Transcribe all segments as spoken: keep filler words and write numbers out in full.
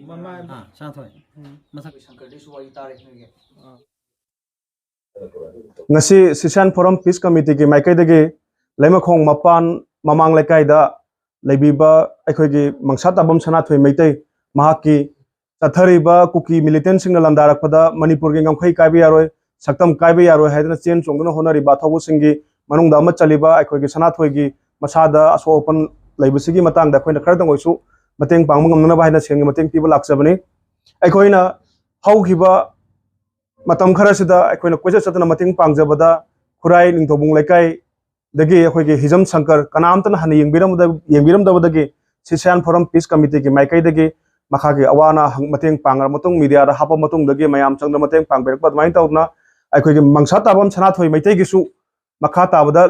ꯃꯃꯥ ꯑꯥ, ꯁꯅꯥꯊꯣꯏ꯫ ꯎꯝ꯫ ꯃꯁꯛ ꯁꯪꯀꯔꯗꯩꯁꯨ ꯋꯥꯔꯤ ꯇꯥꯔꯦ ꯅꯣꯏꯒꯤ꯫ ꯑꯥ꯫ ꯉꯁꯤ ꯁꯤꯁꯥꯟ ꯐꯣꯔꯝ ꯄꯤꯁ ꯀꯃꯤꯇꯤꯒꯤ ꯃꯥꯏꯀꯩꯗꯒꯤ ꯂꯩꯃꯈꯣꯡ ꯃꯄꯥꯟ ꯃꯃꯥꯡ ꯂꯩꯀꯥꯏꯗ ꯂꯩꯕꯤꯕ ꯑꯩꯈꯣꯏꯒꯤ ꯃꯪꯁꯥ ꯇꯥꯕꯝ ꯁꯅꯥꯊꯣꯏ ꯃꯩꯇꯩ, ꯃꯍꯥꯛꯀꯤ ꯆꯠꯊꯔꯤꯕ ꯀꯨꯀꯤ ꯃꯤꯂꯤꯇꯦꯟꯁꯤꯡꯅ ꯂꯥꯟꯗꯥꯔꯛꯄꯗ ꯃꯅꯤꯄꯨꯔꯒꯤ ꯉꯝꯈꯩ ꯀꯥꯏꯕ ꯌꯥꯔꯣꯏ, ꯁꯛꯇꯝ ꯀꯥꯏꯕ ꯌꯥꯔꯣꯏ ꯍꯥꯏꯗꯨꯅ ꯆꯦꯟ ꯆꯣꯡꯗꯨꯅ ꯍꯣꯠꯅꯔꯤꯕ ꯑꯊꯧꯕꯁꯤꯡꯒꯤ ꯃꯅꯨꯡꯗ ꯑꯃ ꯆꯜꯂꯤꯕ ꯑꯩꯈꯣꯏꯒꯤ ꯁꯅꯥꯊꯣꯏꯒꯤ ꯃꯁꯥꯗ ꯑꯁꯣꯛ ꯑꯄꯟ ꯂꯩꯕꯁꯤꯒꯤ ꯃꯇꯥꯡꯗ ꯑꯩꯈꯣꯏꯅ ꯈꯔꯗꯪ ꯑꯣꯏꯁꯨ ꯃꯇꯦꯡ ꯄꯥꯡꯕ ꯉꯝꯅꯅꯕ ꯍꯥꯏꯅ ꯁꯦꯜꯒꯤ ꯃꯇꯦꯡ ꯄꯤꯕ ꯂꯥꯛꯆꯕꯅꯤ꯫ ꯑꯩꯈꯣꯏꯅ ꯍꯧꯈꯤꯕ ꯃꯇꯝ ꯈꯔꯁꯤꯗ ꯑꯩꯈꯣꯏꯅ ꯀꯣꯏꯆꯠ ꯆꯠꯇꯨꯅ ꯃꯇꯦꯡ ꯄꯥꯡꯖꯕꯗ ꯈꯨꯔꯥꯏ ꯅꯤꯡꯊꯧꯕꯨꯡ ꯂꯩꯀꯥꯏꯗꯒꯤ ꯑꯩꯈꯣꯏꯒꯤ ꯍꯤꯖꯝ ꯁꯪꯀꯔ ꯀꯅꯥꯝꯇꯅ ꯍꯟꯅ ꯌꯦꯡꯕꯤꯔꯝꯗ-, ꯌꯦꯡꯕꯤꯔꯝꯗꯕꯗꯒꯤ ꯁꯤꯁꯥꯟ ꯐꯣꯔꯝ ꯄꯤꯁ ꯀꯃꯤꯇꯤꯒꯤ ꯃꯥꯏꯀꯩꯗꯒꯤ ꯃꯈꯥꯒꯤ ꯑꯋꯥ ꯑꯅꯥ ꯍꯪ-, ꯃꯇꯦꯡ ꯄꯥꯡꯉ ꯃꯇꯨꯡ ꯃꯤꯗꯤꯌꯥꯗ ꯍꯥꯞꯄ ꯃꯇꯨꯡꯗꯒꯤ ꯃꯌꯥꯝ ꯆꯪꯗꯅ ꯃꯇꯦꯡ ꯄꯥꯡꯕꯤꯔꯛꯄ ꯑꯗꯨꯃꯥꯏꯅ ꯇꯧꯗꯅ ꯑꯩꯈꯣꯏꯒꯤ ꯃꯪꯁꯥ ꯇꯥꯕꯝ ꯁꯅꯥꯊꯣꯏ ꯃꯩꯇꯩꯒꯤꯁꯨ ꯃꯈꯥ ꯇꯥꯕꯗ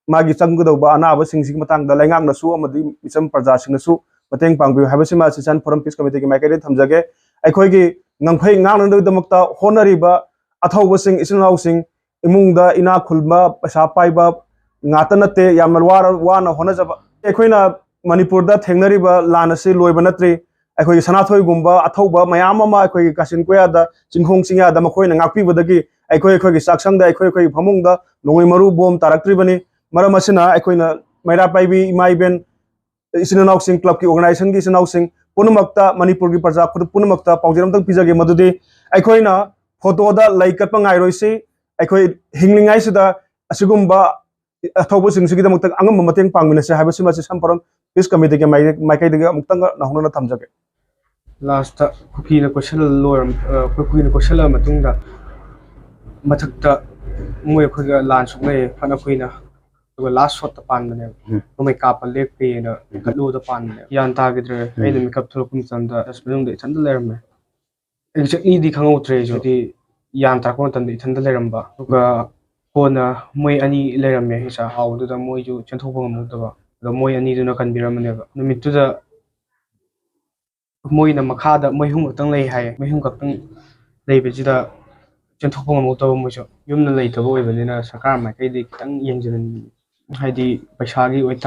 ꯃꯥꯒꯤ ꯆꯪꯒꯗꯧꯕ ꯑꯅꯥꯕꯁꯤꯡꯁꯤꯒꯤ ꯃꯇꯥꯡꯗ ꯂꯩꯉꯥꯛꯅꯁꯨ ꯑꯃꯗꯤ ꯃꯤꯆꯝ ꯄ꯭ꯔꯖꯥꯁꯤꯡꯅꯁꯨ ꯃꯇꯦꯡ ꯄꯥꯡꯕꯤꯌꯨ ꯍꯥꯏꯕꯁꯤꯃ ꯁꯤꯁꯥꯟ ꯐꯣꯔꯝ ꯄꯤꯁ ꯀꯃꯤꯇꯤꯒꯤ ꯃꯥꯏꯀꯩꯗꯒꯤ ꯊꯝꯖꯒꯦ꯫ ꯑꯩꯈꯣꯏꯒꯤ ꯉꯝꯈꯩ ꯉꯥꯛꯅꯅꯕꯒꯤꯗꯃꯛꯇ ꯍꯣꯠꯅꯔꯤꯕ ꯑꯊꯧꯕꯁꯤꯡ, ꯏꯆꯤꯜ ꯏꯅꯥꯎꯁꯤꯡ, ꯏꯃꯨꯡꯗ ꯏꯅꯥꯛ ꯈꯨꯟꯕ, ꯄꯩꯁꯥ ꯄꯥꯏꯕ ꯉꯥꯛꯇ ꯅꯠꯇꯦ, ꯌꯥꯝꯅ ꯋꯥꯔ-, ꯋꯥꯅ ꯍꯣꯠꯅꯖꯕ꯫ ꯑꯩꯈꯣꯏꯅ ꯃꯅꯤꯄꯨꯔꯗ ꯊꯦꯡꯅꯔꯤꯕ ꯂꯥꯟ ꯑꯁꯤ ꯂꯣꯏꯕ ꯅꯠꯇ꯭ꯔꯤ꯫ ꯑꯩꯈꯣꯏꯒꯤ ꯁꯅꯥꯊꯣꯏꯒꯨꯝꯕ ꯑꯊꯧꯕ ꯃꯌꯥꯝ ꯑꯃ ꯑꯩꯈꯣꯏꯒꯤ ꯀꯥꯆꯤꯟ ꯀꯣꯌꯥꯗ, ꯆꯤꯡꯈꯣꯡ ꯆꯤꯡꯌꯥꯗ ꯃꯈꯣꯏꯅ ꯉꯥꯛꯄꯤꯕꯗꯒꯤ ꯑꯩꯈꯣꯏ ꯑꯩꯈꯣꯏꯒꯤ ꯆꯥꯛꯁꯪꯗ, ꯑꯩꯈꯣꯏ ꯑꯩꯈꯣꯏꯒꯤ ꯐꯃꯨꯡꯗ ꯅꯣꯡꯃꯩ ꯃꯔꯨ ꯕꯣꯝ ꯇꯥꯔꯛꯇ꯭ꯔꯤꯕꯅꯤ꯫ ꯃꯔꯝ ꯑꯁꯤꯅ ꯑꯩꯈꯣꯏꯅ ꯃꯩꯔꯥ ꯄꯥꯏꯕꯤ ꯏꯃꯥ ꯏꯕꯦꯟ, ꯏꯆꯤꯟ ꯏꯅꯥꯎꯁꯤꯡ, ꯀ꯭ꯂꯕꯀꯤ ꯑꯣꯔꯒꯅꯥꯏꯖꯦꯁꯟꯒꯤ ꯏꯆꯤꯟ ꯏꯅꯥꯎꯁꯤꯡ ꯄꯨꯝꯅꯃꯛꯇ, ꯃꯅꯤꯄꯨꯔꯒꯤ ꯄ꯭ꯔꯖꯥ ꯈꯨꯗꯤꯡ ꯄꯨꯝꯅꯃꯛꯇ ꯄꯥꯎꯖꯦꯜ ꯑꯃꯇꯪ ꯄꯤꯖꯒꯦ, ꯃꯗꯨꯗꯤ ꯑꯩꯈꯣꯏꯅ ꯐꯣꯇꯣꯗ ꯂꯩ ꯀꯠꯄ ꯉꯥꯏꯔꯣꯏꯁꯤ꯫ ꯑꯩꯈꯣꯏ ꯍꯤꯡꯂꯤꯉꯩꯁꯤꯗ ꯑꯁꯤꯒꯨꯝꯕ ꯑꯊꯧꯕꯁꯤꯡꯁꯤꯒꯤꯗꯃꯛꯇ ꯑꯉꯝꯕ ꯃꯇꯦꯡ ꯄꯥꯡꯃꯤꯟꯅꯁꯤ ꯍꯥꯏꯕꯁꯤꯃ ꯁꯤꯁꯥꯟ ꯐꯣꯔꯝ ꯄꯤꯁ ꯀꯃꯤꯇꯤꯒꯤ ꯃꯥꯏ-, ꯃꯥꯏꯀꯩꯗꯒꯤ ꯑꯃꯨꯛꯇꯪꯒ ꯅꯧꯍꯧꯅꯅ ꯊꯝꯖꯒꯦ꯫ ꯂꯥꯁꯇ ꯀꯨꯀꯤꯅ ꯀꯣꯏꯁꯜꯂ ꯂꯣꯏꯔꯝ-, ꯑ, ꯀꯨꯀꯤꯅ ꯀꯣꯏꯁꯜꯂꯕ ꯃꯇꯨꯡꯗ ꯃꯊꯛꯇ ꯃꯣꯏ ꯑꯩꯈꯣꯏꯒ ꯂꯥꯟ ꯁꯣꯛꯅꯩꯌꯦ ꯐꯅ ꯀꯨꯏꯅ꯫ ꯑꯗꯨꯒ ꯂꯥꯁ ꯁꯣꯠꯇ ꯄꯥꯟꯕꯅꯦꯕ꯫ ꯎꯝ꯫ ꯅꯣꯡꯃꯩ ꯀꯥꯞꯄ ꯂꯦꯞꯄꯦꯅ ꯎꯝ꯫ ꯀꯠꯂꯨꯗ ꯄꯥꯟꯕꯅꯦꯕ꯫ ꯒ꯭ꯌꯥꯟ ꯇꯥꯈꯤꯗ꯭ꯔꯦ꯫ ꯎꯝ꯫ ꯑꯩꯅ ꯃꯤꯀꯞ ꯊꯣꯛꯂꯛꯄ ꯃꯇꯝꯗ ꯆꯔꯆ ꯃꯅꯨꯡꯗ ꯏꯊꯟꯇ ꯂꯩꯔꯝꯃꯦ꯫ ꯑꯦꯛꯖꯦꯛꯂꯤꯗꯤ ꯈꯪꯍꯧꯗ꯭ꯔꯦ ꯑꯩꯁꯨ꯫ ꯍꯥꯏꯗꯤ ꯒ꯭ꯌꯥꯟ ꯇꯥꯔꯛꯄ ꯃꯇꯝꯗ ꯏꯊꯟꯇ ꯂꯩꯔꯝꯕ꯫ ꯑꯗꯨꯒ ꯀꯣꯟꯅ ꯃꯣꯏ ꯑꯅꯤ ꯂꯩꯔꯝꯃꯦ ꯍꯤꯁꯥ ꯍꯥꯎꯗꯨꯗ, ꯃꯣꯏꯁꯨ ꯆꯦꯟꯊꯣꯛꯄ ꯉꯝꯍꯧꯗꯕ꯫ ꯑꯗꯣ ꯃꯣꯏ ꯑꯅꯤꯗꯨꯅ ꯀꯟꯕꯤꯔꯝꯕꯅꯦꯕ꯫ ꯅꯨꯃꯤꯠꯇꯨꯗ ꯃꯣꯏꯅ ꯃꯈꯥꯗ ꯃꯣꯏ ꯑꯍꯨꯝ ꯈꯛꯇꯪ ꯂꯩ ꯍꯥꯏꯌꯦ꯫ ꯃꯣꯏ ꯑꯍꯨꯝ ꯈꯛꯇꯪ ꯂꯩꯕꯁꯤꯗ ꯆꯦꯟꯊꯣꯛꯄ ꯉꯝꯍꯧꯗꯕ ꯃꯣꯏꯁꯨ꯫ ꯌꯨꯝꯗ ꯂꯩꯇꯕ ꯑꯣꯏꯕꯅꯤꯅ ꯁꯔꯀꯥꯔ ꯃꯥꯏꯀꯩꯗꯒꯤ ꯈꯤꯇꯪ ꯌꯦꯡꯁꯤꯟ-, ꯍꯥꯏꯗꯤ ꯄꯩꯁꯥꯒꯤ ꯑꯣꯏꯇꯥꯔ-